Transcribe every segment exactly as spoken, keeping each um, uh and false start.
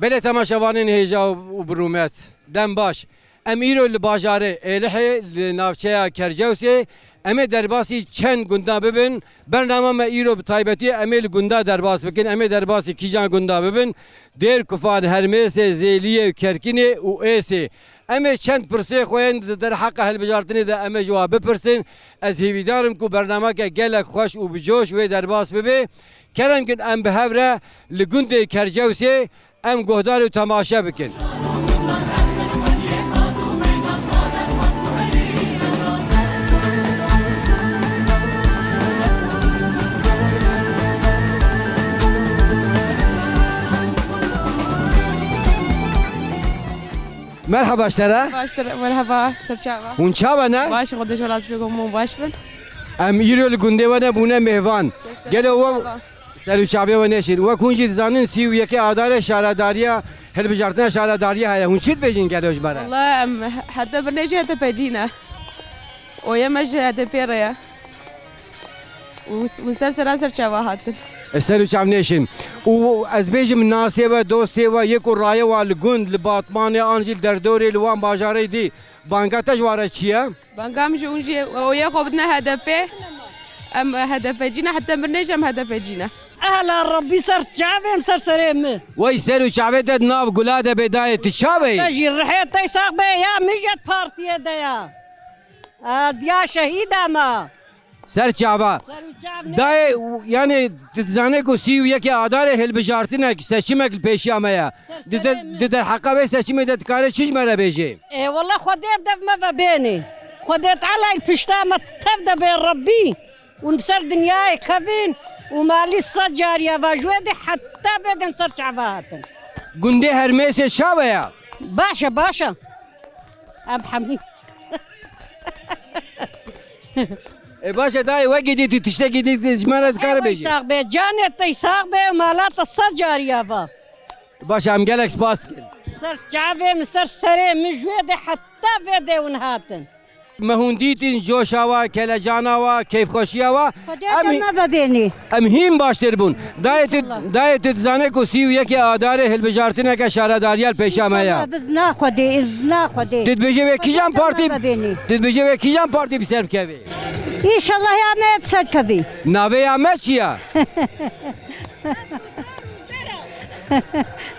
Belê temaşevanên hêja û, û bi rûmet. Dem baş. Em îro li bajarê Êlihê, li navçeya Kercewsê, em ê derbasî çend gunda bibin. Bernama me îro bi taybetî em ê li gunda derbas bikin. Em ê derbasî kîjan gunda bibin? Dêr, Kufan, Hermêsê, Zêliyê, Kerkînê û Êsê. Em ê çend pirsê xwe yên di derheqa hilbijartinê de em ê ji wa bipirsin. Ez hêvîdar im ku bernameke gelek xweş û bi coş wê derbas bibe. Kerem kin em bi hev re li gundê Kercewsê em guhdar û temaşe bikin. Merhaba ji te re. Baştir, merhaba, ser çava. Hûn çawa ne? Baş, Xwedê ji we razî be, hûn baş bin. Em îro li gundê we ne bûne mêvan. Ser, ser, Gelo we merhaba. Ser û çavê we neşîn. Wek hûn jî dizanin, sî û yekê Adarê şaredariya, hilbijartina şaredariyê heye. Hûn çi dibêjin gelo ji me re? Wala em he-, hete birnê jî H D P cî ne. Oyê me ji H D P re ye. Û, û ser sera ser çava hatin. E, ser û çav neşîn. Û ez bêjim nasê we, dostê we, yê ku raye we li gund, li Batmanê an jî li derdorê, li wan bajarê dî. Banga te ji wan re çi ye? Banga min ji hûn jî oyê xwe bidine H D P. Em H D P cî ne, heta mirnê jî em H D P cî ne. Ehla Rebbî ser çavê em ser serê min. Wey ser û çavê te di nav gula de bê dayê, tu çawe yî? Te jî rihê te sax be ya, min jî partiyê de ya. A, diya şehîda me. Ser çava. Ser û çav ne. Dayê, yani tu dizanê ku sî û yekê Adarê hilbijartinek, seçimek li pêşiya me ye. Ser Di der, serê min. Di derheqa vê seçimê de dikare çi ji me re bêjê? Ê, wela Xwedê dev me ve bênê. Xwedê Teala li pişta me tev de bê Rebbî. Hûn bi ser dinyayê kevin û malî sed cariya va ji wê dê heta vê din ser çava hatin. Gundê Hermêsê çawe ya? Baş e, baş e. Em hemî. E, baş e, dayê, wekî dî tu tiştekî dî ji me re dikare bêjî? Sax be, canê te sax be, mala te sed cariya va. Baş e, em gelek spas dikin. Ser çavê min, ser serê min, ji wê dê heta vê dê hûn hatin. Me hûn dîtin, coşa wa, kelecana wa, keyfxweşiya wa. Xwedê Em te hî- me vebênî. Em hîn baştir bûn. Dayê tu, Înşallah. Dayê tu dizanê ku sî û yekê Adarê hilbijartineke şaredariya li pêşa me ya. Înşallah, bi zina Xwedê, bi zina Xwedê. Tu dibêjê wê Xwedê kîjan te partî, me vebênî. Tu dibêjê wê kîjan partî bi ser bikevê? Înşallah ya me bi ser kevî. Navê ya me çi ya?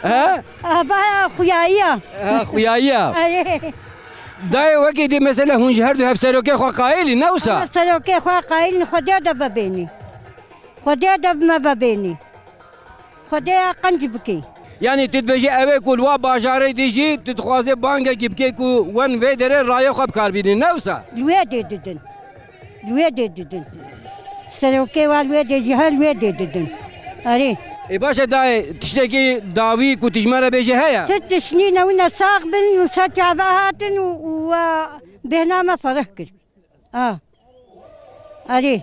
He? Ava ya xuyayiya. Ha, xuyayiya. Erê. Dayê wekî dî mesela hûn ji her du hevserokê xwe qayîl in, ne wisa? Hevserokê xwe qayîl in, Xwedê de vebênî. Xwedê de me vebênî. Xwedê ya qenc bikî. Yanî tu dibêjî ew ê ku li wa bajarê dî jî tu dixwazê bangekî bikê ku wen vê derê rayê xwe bi kar bînin, ne wisa? Li wê dê didin. Li wê dê didin. Serokê wa li wê dê jî her li wê dê didin. Erê. Ê baş e dayê, tiştekî dawî ku tu ji me re bêjî heye? Ti tişt nîne, wina sax bin û ser çava hatin û, û, a, bêhna me fereh kir. A. Erê.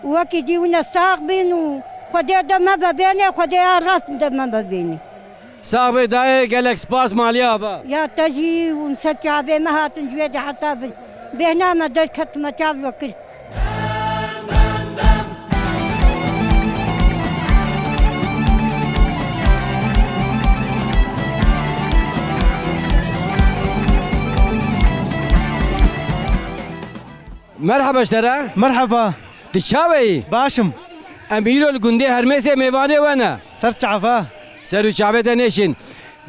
Û wekî dî wina sax bin û Xwedê de me vebênê, Xwedê ya rast de me vebênê. Sax be dayê, gelek spas malî ava. Ya te jî hûn ser çavê me hatin ji wê de heta bi-, bêhna me derket me çav we kir. Merhaba ji te re. Merhaba. Tu çawe yî? Baş im. Em îro li gundê Hermêsê mêvanê we ne. Ser çava. Ser û çavê te nêşin.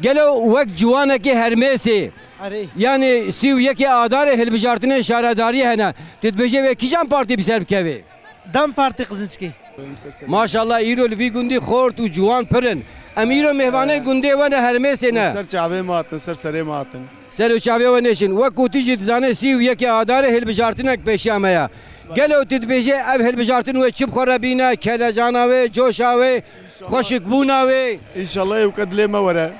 Gelo wek ciwanekê Hermêsê, Erê. Yanî sî û yekê Adarê hilbijartinên şaredariyê hene. Tu dibêjê wê kîjan partî bi ser bikevê? Dem Partî Qizincikê. Maşallah, îro li vî gundî xort û ciwan pir in. Em îro mêvanê gundê we ne, Hermêsê ne. Ser çavê me hatin, ser serê me hatin. Ser û çavê we nêşin. Wek ku tu jî dizanê, sî û yekê Adarê hilbijartinek pêşiya me ye. Gelo tu dibêjê ev hilbijartin wê çi bi xwe re bîne, kelecana wê, coşa wê, xweşikbûna wê? Înşallah ewke dilê me were.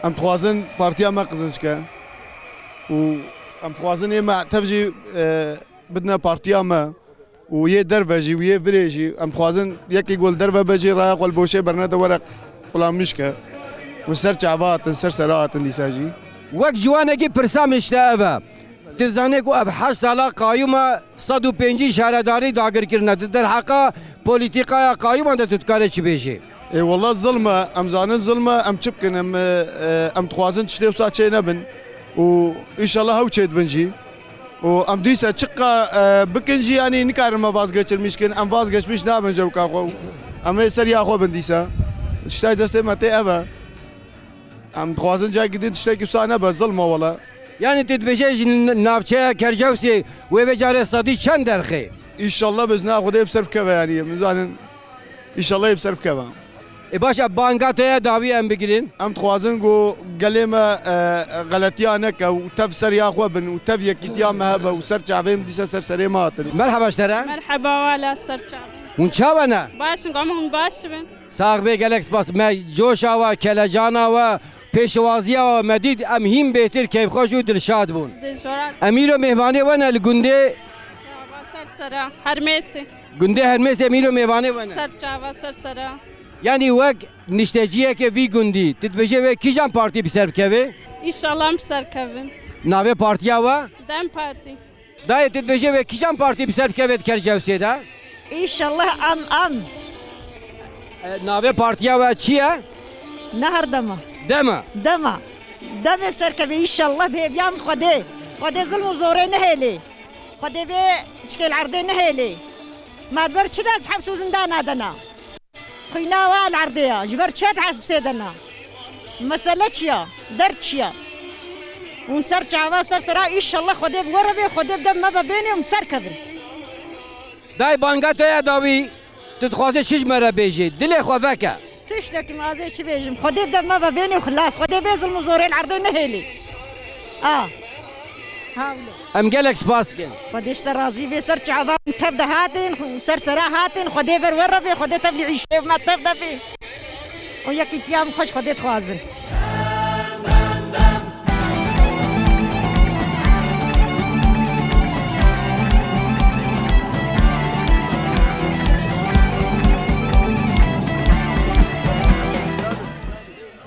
Em dixwazin partiya me qizinc ke. Û em dixwazin ê me tev jî, e, bidine partiya me. Û yê derve jî û yê virê jî, em dixwazin yekî ku li derve be jî raya xwe li boşê bernede were qulamîş ke. Û ser çava hatin, ser sera hatin dîsa jî. Wek ciwanekî pirsa min ji te ev e. Tu dizanê ku ev heşt sala qayûm e, sed û pêncî şaredarî dagir kirine. Di derheqa polîtîkaya qayûman de tu dikarê çi bêjî? Ê wela zilm e, em zanin zilm e, em çi bikin, em, e, em dixwazin tiştê wisa çê nebin û înşallah ew çê dibin jî. Û em dîsa çiqa, e, bikin jî, yanî nikarin me vazgeçirmiş kin, em vazgeçmiş nabin ji ewka xwe. Em ê ser ya xwe bin dîsa. Tiştay destê me tê ev e. Em dixwazin cayekî din tiştekî wisa nebe, zilm e wela. Yanî tu dibêje ji n-, navçeya Kercewsê wê vê carê sedî çend derxê? Înşallah bi izna Xwedê bi ser bikeve, yanî em zanin înşallah ê bi ser bikeve. Ê baş e, banga te ya dawî em bigirin. Em dixwazin ku gelê me, e, xeletiya neke û tev ser ya xwe bin û tev yekîtiya me hebe û ser çavê em dîsa ser serê me hatin. Merheba ji te re. Merheba, wala ser çavê. Hûn çawa ne? Baş in, em hûn baş bin. Sax bê, gelek spas. Me coşa we, kelecana we, pêşwaziya we me dît, em hîn bêhtir keyfxweş û dilşad bûn. Dijora. Em îro mêvanê we ne li gundê. Çava ser sera, Hermêsê. Gundê Hermêsê em îro mêvanê we ne. Ser çava ser sera. Yanî wek nişteciyeke vî gundî, tu dibêje wê kîjan partî bi ser bikeve? Înşallah em bi ser kevin. Navê partiya we? DEM Partî. Dayê, tu dibêje wê kîjan partî bi ser bikeve di Kercewsê de? Înşallah em, em. E, navê partiya we çi ye? Ne her dema. DEM e? DEM e. DEM ê bi ser keve înşallah bi hêviya min Xwedê. Xwedê zilm û zorê nehêlê. Xwedê vê çikê li erdê nehêlê. Me di ber çi de ez heps û zindana de ne? Xwîna we li erdê ya. Ji ber çi hespisê de ne? Mesele çi ya? Derd çi ya? Hûn ser çava ser sera, înşallah Xwedê bi we re bê, Xwedê bi dem me ve bênê hûn ser kevin. Dayê, banga te ya dawî, tu dixwazê çi ji me re bêjî? Dilê xwe veke. Tiştekî nazê çi bêjim? Xwedê bi dem me ve bênê û xilas. Xwedê vê zilm û zorê li erdê nehêlê. A. Hawlo. Em gelek spas dikin. Xwedê ji te razî bê, ser çavan tev de hatin, ser sera hatin, Xwedê ver we re bê, Xwedê tev li îşê me tev de bê. O yekî piya min xweş Xwedê dixwazin.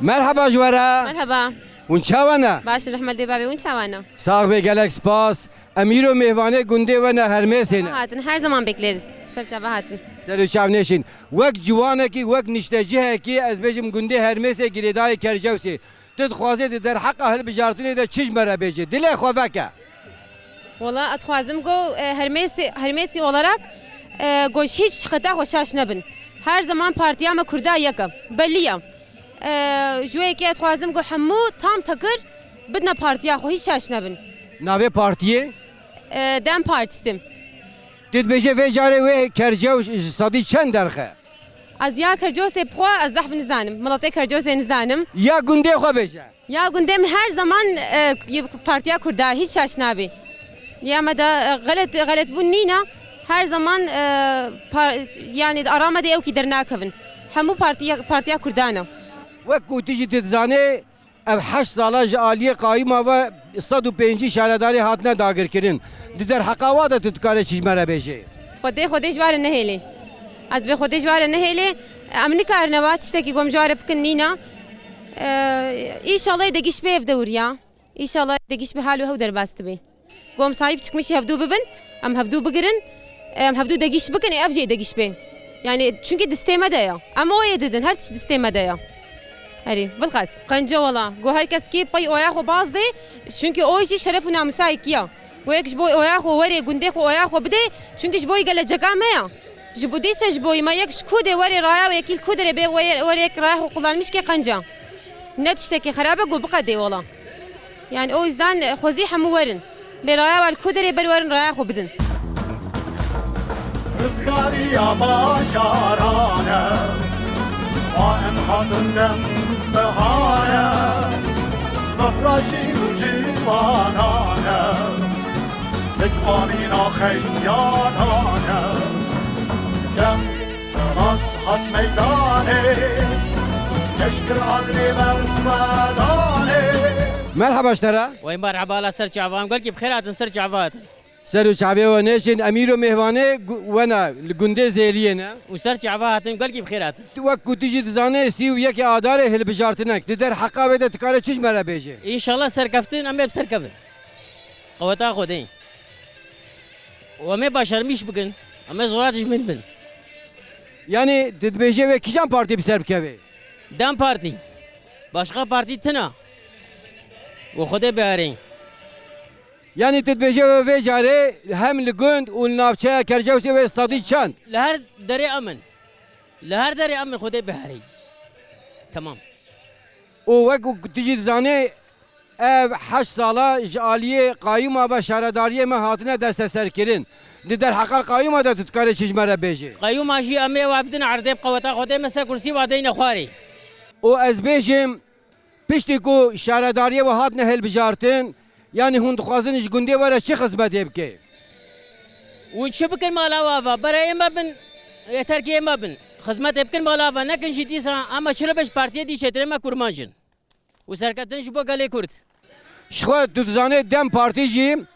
Merheba ji we re. Merheba. Hûn çawa ne? Baş in, rehmet dê bavê, hûn çawa ne? Sax bê, gelek spas. Em îro mêvanê gundê we ne, Hermêsê ne. Hatin, her zaman bekleriz. Ser çava hatin. Ser û çav nêşîn. Wek ciwanekî, wek niştecihekî, ez bêjim gundê Hermêsê girêdayê Kercewsê. Tu dixwazê di derheqa hilbijartinê de çi ji me re bêjê? Dilê xwe veke. Wala, ez dixwazim ku, e, Hermêsê, Hermêsê olarak, e, ku ji hîç xeta xwe şaş nebin. Her zaman partiya me Kurda yek e. Belî ye. E, ji wê yekê ez dixwazim ku hemû tam tekir bidine partiya xwe, hîç şaş nebin. Navê partiyê? E, DEM Partisi. Tu dibêje vê carê wê Kercew ji sedî çend derxe? Ez ya Kercosê bi xwe, ez zehf nizanim. Miletê Kercosê nizanim. Ya gundê xwe bêje. Ya gundê min her zaman, e, yê partiya Kurda, hîç şaş nabê. Ya me de, e, xelet, xeletbûn nîne. Her zaman, e, par-, yanî di ara me de ewkî dernakevin. Hemû partiya, partiya Kurda ne. Wek ku tu jî tu dizanê, ev heşt sala ji aliyê qayûma ve sed û pêncî şaredarê hatine dagirkirin. Di derheqa wa de tu dikarê çi ji me re bêjê? Xwedê, Xwedê ji we re nehêlê. Ez bê Xwedê ji we re nehêlê. Em nikarin ewa tiştekî ku em ji we re bikin nîne. Ee, îşallah degîş bê ev dewriya. Îşallah degîş bê hal û hew derbas dibe. Ku em sahîb çikmişî hevdû bibin, em hevdû bigirin, em hevdû degîş bikin, ê ev jê degîş bê. Yanî, çunkî distê me de ya. Em oyê didin, her tişt distê me de ya. Herî, bilxas. Qenca wala. Ku her kes kê pey oya xwe baz dê, çunkî oy jî şeref û namûsayekî ya. Ku yek ji bo oya xwe were, gundê xwe oya xwe bidê, çunkî ji bo geleceka me ya. Ji bo dîsa ji bo me yek ji ku dê were raya û yekî li ku derê bê were, were yek raya xwe qulanmiş ke qenca. Ne tiştekî xerab e, ku biqedê wala. Yani o yüzden, e, xwezî hemû werin. Lê raya we li ku derê ber werin raya xwe bidin. Rizgariya bacaran e, xwarin hatin dem bihar e, bexrajî û ciwanan e, li kwanîna xeyalan e, dem hat, hat meydanê, leşkir adrê berxwedanê. Merheba ji te re. Wey merheba, la ser çavan, gelkî bi xêr hatin, ser çava hatin. Ser û çavê we nêşin, em îro mêvanê gu-, we ne, li gundê Zêliyê ne. Û ser çava hatin, gelkî bi xêr hatin. Tu wek ku tu jî dizanê, sî û yekê Adarê hilbijartinek. Di derheqa wê de tu kare çi ji me re bêjê? Înşallah serkeftin, em ê bi ser kevin. Qeweta Xwedê. Û em ê başarmîş bikin, em ê zora dijmin bin. Yanî tu dibêjê wê kîjan partî bi ser bikevê? DEM Partî. Başqa partî tune. Û Xwedê biherî. Yanî tu dibêjê wê vê carê hem li gund û li navçeya Kercewsê wê sedî çend? Li her derê em in. Li her derê em in, Xwedê biherî. Temam. Û wek ku tu jî dizanî, ev heşt sala ji aliyê qayûma ve şaredariyê me hatine desteserkirin. Di derheqa qayûma de tu dikarî çi ji me re bêjî? Qayûma jî em ê wa bidin erdê bi qeweta Xwedê, me ser kursî wa deyne xwarê. Û ez bêjim, piştî ku şaredariyê we hatine hilbijartin, yanî hûn dixwazin ji gundê we re çi xizmetê bike? Û çi bikin mala wa ve? Bereyê me bin, yeter ki ê me bin. Xizmetê bikin mala ve, nekin jî dîsa em çil û beş partiyê dî çêtirê me kurmanc in. Û serketin ji bo gelê Kurd. Ji xwe tu dizanê DEM Partî jî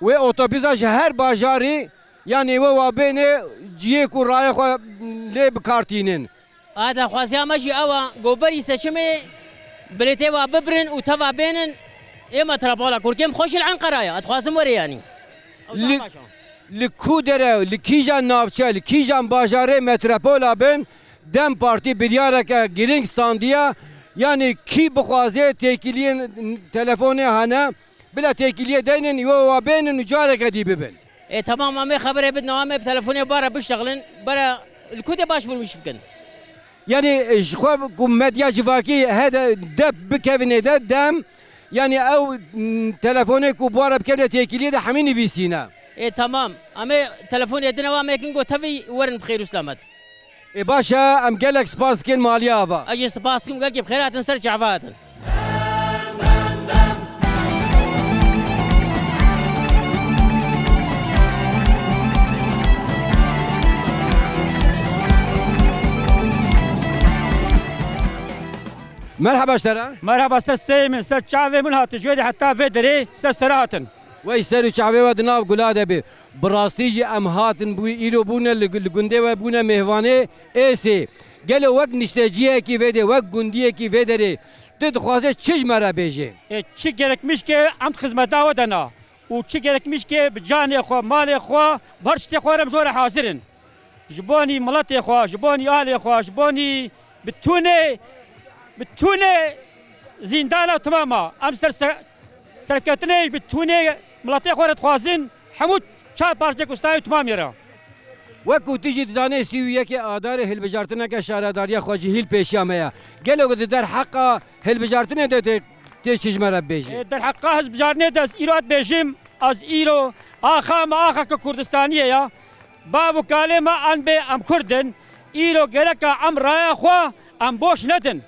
wê otobîsa ji her bajarî, yanî wê wa bênê cihê ku raya xwe lê bi kar tînin. A daxwaziya me jî ew e, ku berî seçimê bilêtê wa bibirin û teva bênin ê metropola Kurkêm xweş li Enqeraya. Ez dixwazim were yanî. Ew Li, zaf baş e. Li ku dere, li kîjan navçe, li kîjan bajarê metropola bin, DEM Partî biryareke girîng standiye, yanî kî bixwaze têkiliyên telefonê hene, bila têkiliyê deynin, yo wa bênin û careke dî bibin. E, tamam, em ê xeberê bidin, em ê bi telefonê bare biştexilin, bare li ku tê başvurmuş bikin. Yanî, e, ji xwe ku medya civakî hede dep bikevin ê de DEM, yanî ew, m, telefonê ku bi wan re bikevine têkiliyê de hemî nivîsîne. Ê, tamam. Em ê telefonê dine wa, em ê kin ku tevî werin bi xêr û selamet. Ê, baş e, em gelek spas dikin maliya ava. Ez jî spas dikim, gelkî bi xêr hatin ser çava hatin. Merhaba ji te re. Merhaba, ser seyê min, ser çavê min hatin. Ji wê de heta vê derê ser sera hatin. Wey ser û çavê we di nav gula de be. Bi rastî jî em hatin bû, îro bûne li, li gundê we bûne mêvanê êsê. Gelo wek nişteciyekî vê de, wek gundiyekî vê derê, tu dixwaze çi ji me re bêjê? E, çi gerekmiş ke em xizmeta we de na. Û çi gerekmiş ke bi canê xwe, malê xwe, bi her tiştê xwe re em ji we re hazir in. Ji bonî miletê xwe, ji bonî alê xwe, ji bonî bi tûnê, bi tûnê zîndana û timama. Em ser se-, serketinê bi tûnê miletê xwe re dixwazin hemû çar parçeyê Kurdistanê û timamê re. Wek ku tu jî dizanî, sî û yekê Adarê hilbijartineke şaredariya xwe ji hîl pêşiya me ye. Gelo di derheqa hilbijartinê de tê, tê çi ji me re bibêjî? E, derheqa hilbijartinê de ez îro ez bêjim, ez îro axa me axeke Kurdistaniyê ya. Bav û kalê me em bê em Kurd in. Îro gereka em raya xwe em boş nedin.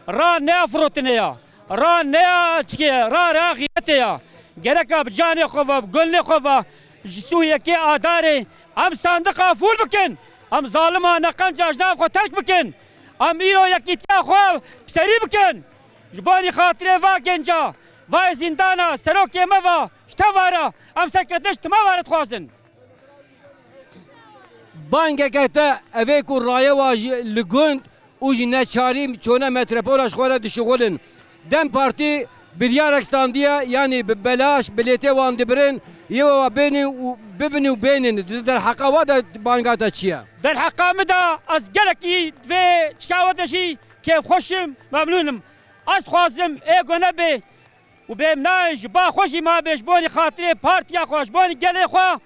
Ra neya firotine ya. Ra neya çikê, ra, ra xîretê ya. Gereka bi canê xwe ve, bi gundê xwe ve ji sî û yekê Adarê em sandiqa fûl bikin. Em zalimane qenca ji nav xwe terk bikin. Em îro yekîtiya xwe bi serî bikin. Ji bonî xatirê va genca, va zîndana, serokê me va, ji te va re, em serketine ji tima va re dixwazin. Bangeke te evê ku raye wa ji li gund û ji neçarî çone metropola ji xwe re dişixulin. DEM Partî biryarek standiye, yanî bi belaş bilêtê wan dibirin, yê we wa bênin û bibin û bênin. Di derheqa wa de banga te çi ye? Derheqa min de ez gelekî vê çika we de jî kêfxweş im, memnûn im. Ez dixwazim ê ku nebe û bêmnayê ji ba xwe jî mabe ji bonî xatirê partiya xwe, ji bonî gelê xwe,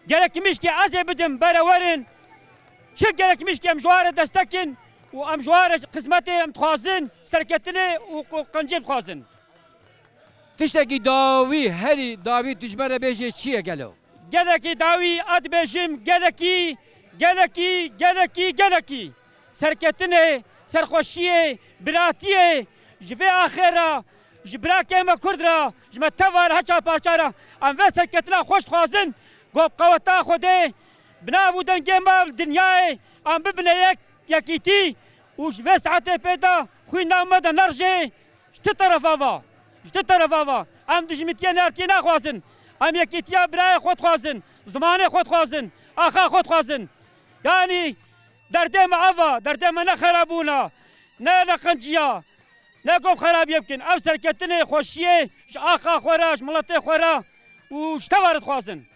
gerekmiş ke ez ê bidim bere werin. Çi gerekmiş ke em ji wan re destek in û em ji wan re xizmetê em dixwazin, serketinê û qu-, qencê dixwazin. Tiştekî dawî, herî dawî tu ji me re bêjê çi ye gelo? Gelekî dawî, ez dibêjim, gelekî, gelekî, gelekî, gelekî. Serketinê, serxweşiyê, biratiyê ji vê axê re, ji birakê me Kurd re, ji me teva re, heça parça re, em vê serketina xweş dixwazin, ku bi qeweta Xwedê, bi nav û dengê me li dinyayê, em bibine yek, yekîtî û ji vê saetê pê de xwîna me de nerjê. Ji ti terefa va, ji ti terefa va, em dijmitiyê nertiyê naxwazin. Em yekîtiya birayê xwe dixwazin, zimanê xwe dixwazin, axa xwe dixwazin. Yanî derdê me ev e, derdê me ne xerabûna, ne neqenciya, ne ku em xerabiyê bikin. Ev serketinê xweşiyê ji axa xwe re, ji miletê xwe re û ji teva re dixwazin.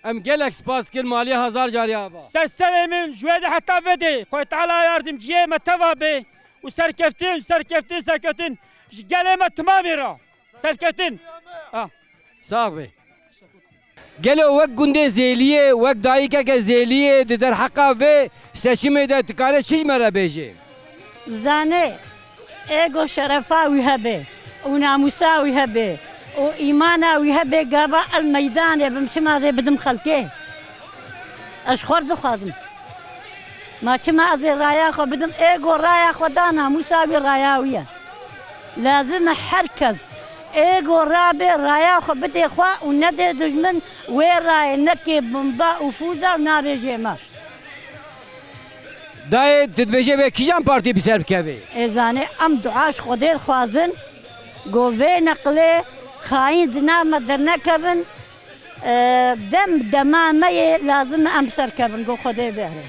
Em gelek spas dikin Maliyê Hazar Carî Ava. Ser serê min ji wê de heta vê de, Xwedê Teala yardimciyê me teva be û serkeftin, serkeftin, serkeftin ji gelê me timamê re. Serkeftin. Ha. Sax be. Gelo wek gundê Zêliyê, wek dayikeke Zêliyê di derheqa vê seçimê de dikare çi ji me re bêjê? Zanê, ê go şerefa wî hebe û namûsa wî hebe û îmana wî hebe, gava el meydanê bim, çima zê bidim xelkê? Ez ji xwe dixwazim. Ma çima ez ê raya xwe bidim? Ê go raya xwe da, namûsa wî raya wî ye. Lazim e her kes ê go rabe, raya xwe bidê xwe û nedê dijmin wê rayê, nekê bomba û fûza û nabêjê me. Dayê, tu dibêjê wê kîjan partî bi ser bikevê? Ê zanê, em dua ji Xwedê dixwazin, go vê neqlê xayîn di nav me dernekevin, e, dem dema me yê, lazim e em bi ser kevin, go Xwedê bihre.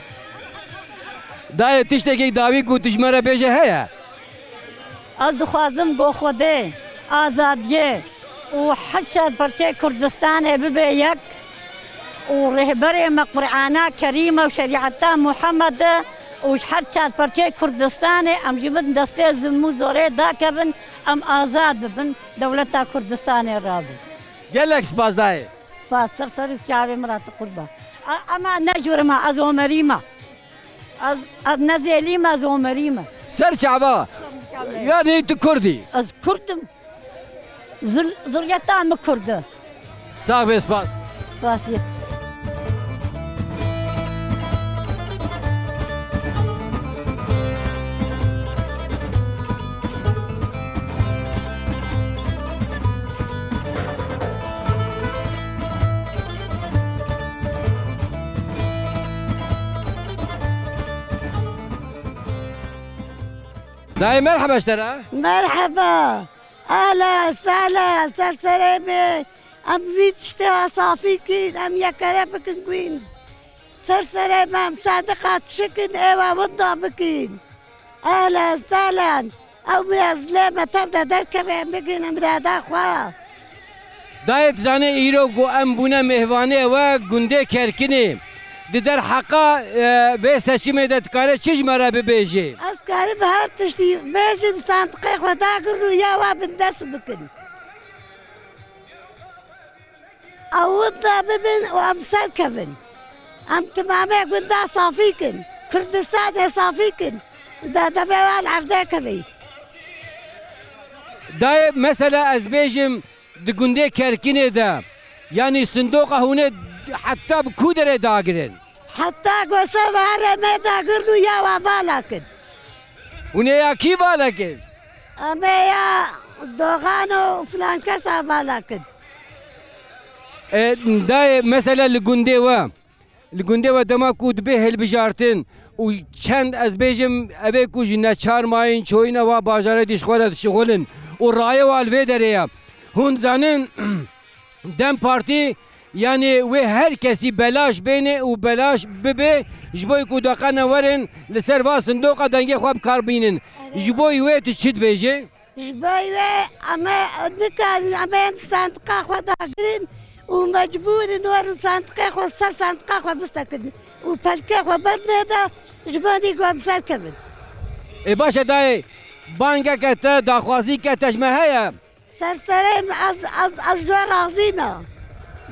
Dayê, tiştekî dawî ku tu ji me re bêje heye? Ez dixwazim go Xwedê, azadiyê û her çar parçeyê Kurdistanê bibe yek û rêhberê me Qur'ana Kerîm e û şerîeta Muhammed e û ji her çar parçeyê Kurdistanê em ji bin destê zilm û zorê dakevin, em azad bibin, dewleta Kurdistanê rabin. Gelek spas dayê. Spas, ser serî çavê min re, tu qurban. A-, ama ne cure me, ez Omerî me. Ez, ez ne Zêlî me, ez Omerî me. Ser çava. Yanî tu Kurd î? Ez Kurd im. Zir-, ziryeta min Kurd e. Sax be, spas. Spasiye. Dayê, merheba ji te re. Merheba. Ehlen, sehlen, ser serê me. Em vî tiştê safî kin, em yekere bikin gwîn. Ser serê me, em sandiqa tişikin, êwa winda bikin. Ehlen, sehlen. Ew mira zilê me tev de derkeve, em bigihînin mirada xwe. Dayê, dizanê îro ku em bûne mêvanê we gundê Kerkinê. Di derheqa, e, vê seçimê de dikare çi ji me re bibêjê? Ez karim her tiştî bêjim, sandiqê xwe dagirin û ya wa bindest bikin. Ew winda bibin û em serkevin. Em timamê gunda safî kin. Kurdistanê safî kin. Da devê wan erdê kevî. Dayê, mesela ez bêjim, di gundê Kerkinê de, yanî sindoqa hûn ê heta bi ku derê dagirin? Heta Gosevarê me dagirin û ya wa vala kin. Hûn ê ya kî vala kin? Em ê ya Doxan û filan kesa vala kin. E, dayê, mesela li gundê we, li gundê we dema ku dibe hilbijartin û çend, ez bêjim, ev ê ku ji neçar mayîn çoyîna wa bajarê dî ji xwe re dişixulin û rayê wa li vê derê ye. Hûn zanin, DEM Partî, yanî wê her kesî belaş bêne û belaş bibe, ji bo ku deqene werin li ser va sindoqa dengê xwe bi kar bînin. Ji bo wê tu çi dibêjî? Ji bo wê em ê nikarin, em ê sandiqa xwe dagirin û mecbûr in werin sandiqê xwe, ser sandiqa xwe bisekin û pelkê xwe berdine de, ji bo nî ku em serkevin. Ê baş e dayê, bangeke te, daxwazîke te ji me heye? Ser serê min, ez, ez, ez ji we razî me.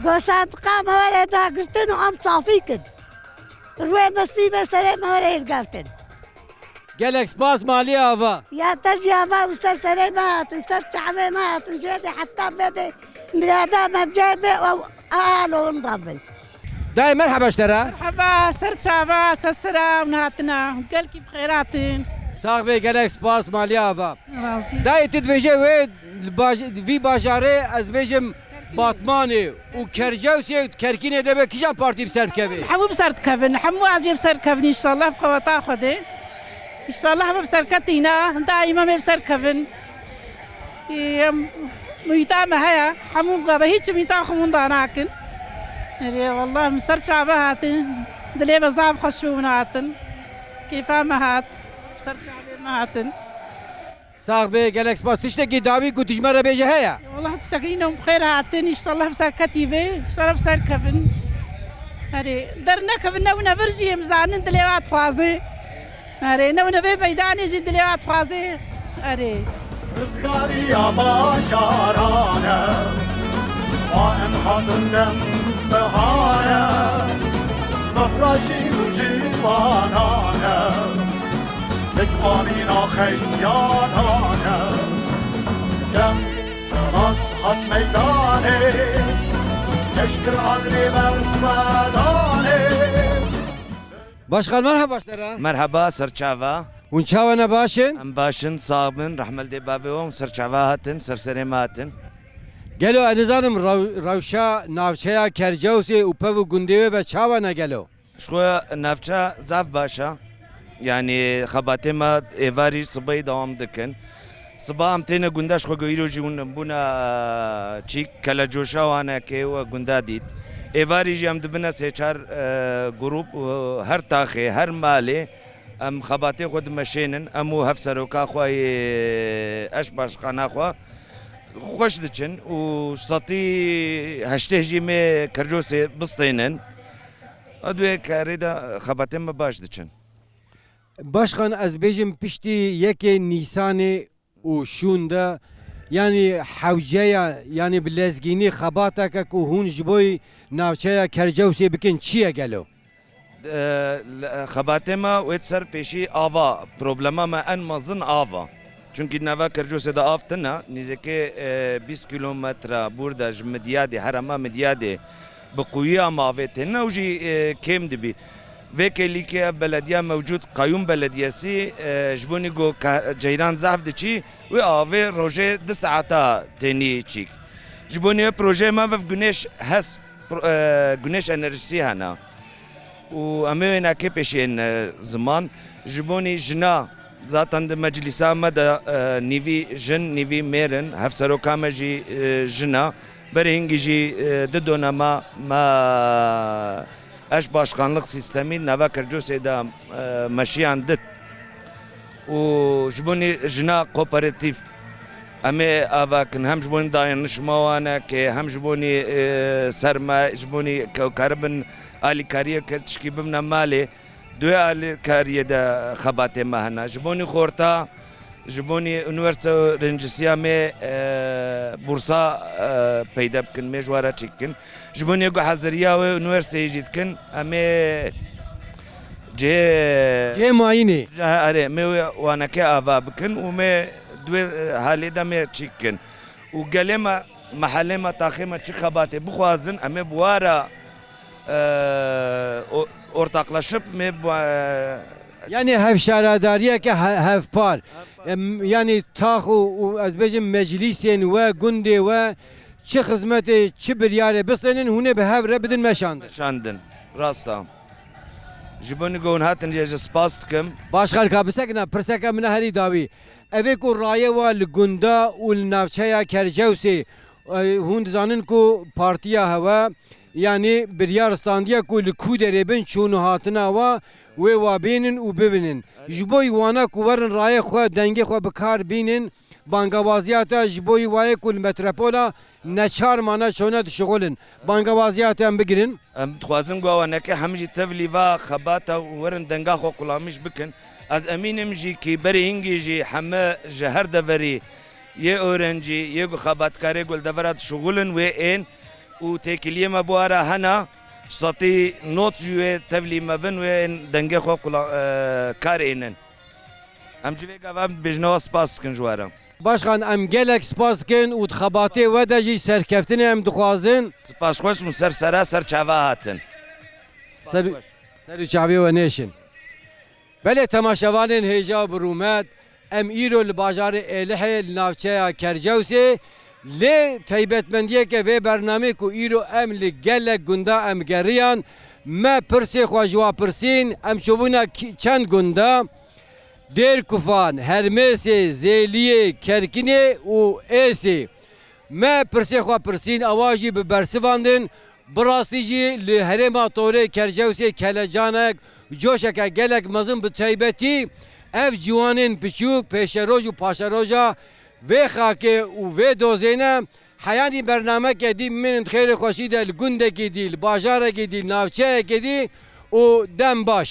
Go sandiqa me were dagirtin û em safî kin. Rûyê me spî be, serê me were hilgeftin. Gelek spas Maliyê Ava. Ya te jî ava û ser serê me hatin, ser çavê me hatin. Ji wê de heta vê de mirada me bi cay be û ew alo winda bin. Dayê, merheba ji te re. Merheba, ser çava, ser sera hûn hatina. Gelkî bi xêr hatin. Sax bê, gelek spas Maliyê Ava. Razî. Dayê, tu dibêje wê li baj-, vî bajarê, ez bêjim, Batmanê û Kercewsê û Kerkînê de be kîjan partî bi ser bikeve? Hemû bi ser dikevin, hemû ez jê bi ser dikevin înşallah bi qeweta Xwedê. Înşallah hemû bi serketîna, daîma em ê bi ser kevin. Em, mîta me heye, hemû gava hiç mîta xwe winda nakin. Erê, wallah, min ser çava hatin, dilê me zaf xweş bû min hatin. Kêfa me hat, ser çavê me hatin. Sax bê, gelek spas. Tiştekî dawî ku tu ji me re bêje heye? Wallah, tiştekî nîne, bi xêr hatin, înşallah bi serketî bê, înşallah bi ser kevin. Erê, dernekevin, newine vir jî em zanin dilê wa dixwaze. Erê, newine vê meydanê jî dilê wa dixwaze. Erê. Rizgariya bajaran e, wa em hatin dem bihar e, bexra jî û ciwanan e, li dwanîna xeyalan e. Dem Xebat hat meydanê, eşkir adrê berxmedanê. Başkan, merhaba sera. Merhaba, serçava. Hûn çawa ne, baş in? Em baş in, sax bin, rehmel dê bavê wan, serçava hatin, ser serê me hatin. Gelo, ez nizanim rew-, rewşa navçeya Kercewsê û pev û gundê wê ve çawa ne gelo? Ji xwe navçe zaf baş e. Yanî xebatê me êvarî sibeyî dewam dikin. Siba em têne gunda, ji xwe ku îro jî hûn bûne çîk, kelecoşa wan e kê we gunda dît. Êvarî jî em dibine sê çar, e, grûp, e, her taxê, her malê em xebatê xwe dimeşênin. Em û hevseroka xwe yê eş başqana xwe xweş diçin û setî heştê jî mê Kercosê bistênin. Ed wê karê de xebatên me baş diçin. Başkan, ez bêjim piştî yekê Nîsanê û şûn de, yanî hewceya, yanî bi lezgînî xebateke ku hûn ji bo navçeya Kercewsê bikin çi ye gelo? Xebatê me wê di ser pêşî ava, problema me en mezin ava. Çunkî di nava Kercosê de av tune, nîzikê, e, bîst kîlometre bûr de ji Midyadê, herêma Midyadê bi quyiya mavê têne û jî, e, kêm dibî. Vê kêlîkê ev belediya mewcûd, qeyûm belediyesî, e, ji bo nî ku ke-, ceyran zehf diçî, wê avê rojê du saeta tênî çîk. Ji bo nî wê projeyê me vev Güneş hes, pro-, e, Güneş enerjisî hene. Û em ê wênekê pêşî yên, e, ziman. Ji bo nî jina, zaten di meclîsa me de, e, nîvî jin, nîvî mêr in. Hevseroka me jî, e, jin e. Berê hingî jî, e, du dönema me eş başkanlık sîstemî nava Kercosê de, e, meşiyan dit. Û ji bo nî jina kooperatif em ê ava kin, hem ji bo nî dayanişma wan e, kê hem ji bo nî, e, sermaye, ji bo nî ke karibin alîkariyê ke tişkî bimne malê, di wê alîkariyê de xebatê me hene. Ji bo nî xorta, ji bo nî unîversîte û rincisiya me, e, bursa, e, peyde bikin, me ji wara çêkin. Ji bo nî ku heziriya wê unîversîteyê jî dikin, em ê cihê Cihê mayînê. Cihê, erê, me wê wanekê ava bikin û me di wê, e, halê de me çî kin. Û gelê me, mehelê me, taxê me çi xebatê bixwazin, em ê bi wara, e, o-, ortaklaşıp me bi, e, Yanî hevşaredariyeke he-, hevpar. Em, yanî tax û, û ez bêjim meclîsên we, gundê we, çi xizmetê, çi biryarê bistênin, hûn ê bi hev re bidin meşandin. Meşandin. Rast e. Ji bo nî ku hûn hatin jî ez ji spas dikim. Baş xelka bisekine, pirseke min e herî dawî. Evê ku raye wa li gunda û li navçeya Kercewsê, e, hûn dizanin ku partiya hewe, yanî biryar standiye ku li Kûderê bin çûn û hatina wa, wê wa bînin û bibînin. Ji bo wana ku werin rayê xwe, dengê xwe bi kar bînin, bangawaziya te ji bo wayê ku li metropola neçar mane çone dişixulin. Bangawaziya te em bigirin. Em dixwazin ku ew neke hem jî tevlî va xebata û werin denga xwe qulamîş bikin. Ez emîn im jî kî berê hingî jî heme ji her deverî yê öğrencî, yê ku xebatkarê ku li devera dişixulin wê ên û têkiliyê me bi wara hena, setî not jî wê tevlî me bin, wê ên dengê xwe qula-, e, kar ênin. Em ji vê gava em dibêjin, we spas dikin ji we re. Başkan, em gelek spas dikin û di xebatê we de jî serkeftinê em dixwazin. Spas xweş, min ser sera ser çava hatin. Ser, ser û çavê we nêşin. Belê temaşevanên hêja û bi rûmet, em îro li bajarê Êlihê li navçeya Kercewsê, lê taybetmendiyeke vê bernamê ku îro em li gelek gunda em geriyan, me pirsê xwe ji wa pirsîn, em çûbûna kî-, çend gunda, Dêrkufan, Hermêsê, Zêliyê, Kerkinê û Êsê. Me pirsê xwe pirsîn, ewa jî bi bersivandin. Bi rastî jî li herêma Torê Kercewsê kelecanek, coşeke gelek mezin, bi taybetî ev ciwanên piçûk pêşeroj û paşeroja vê xakê û vê dozê ne. Heyanî bernameke dî bimînin di xêrê xweşî de li gundekî dî, li bajarekî dî, li navçeyekê dî û dem baş.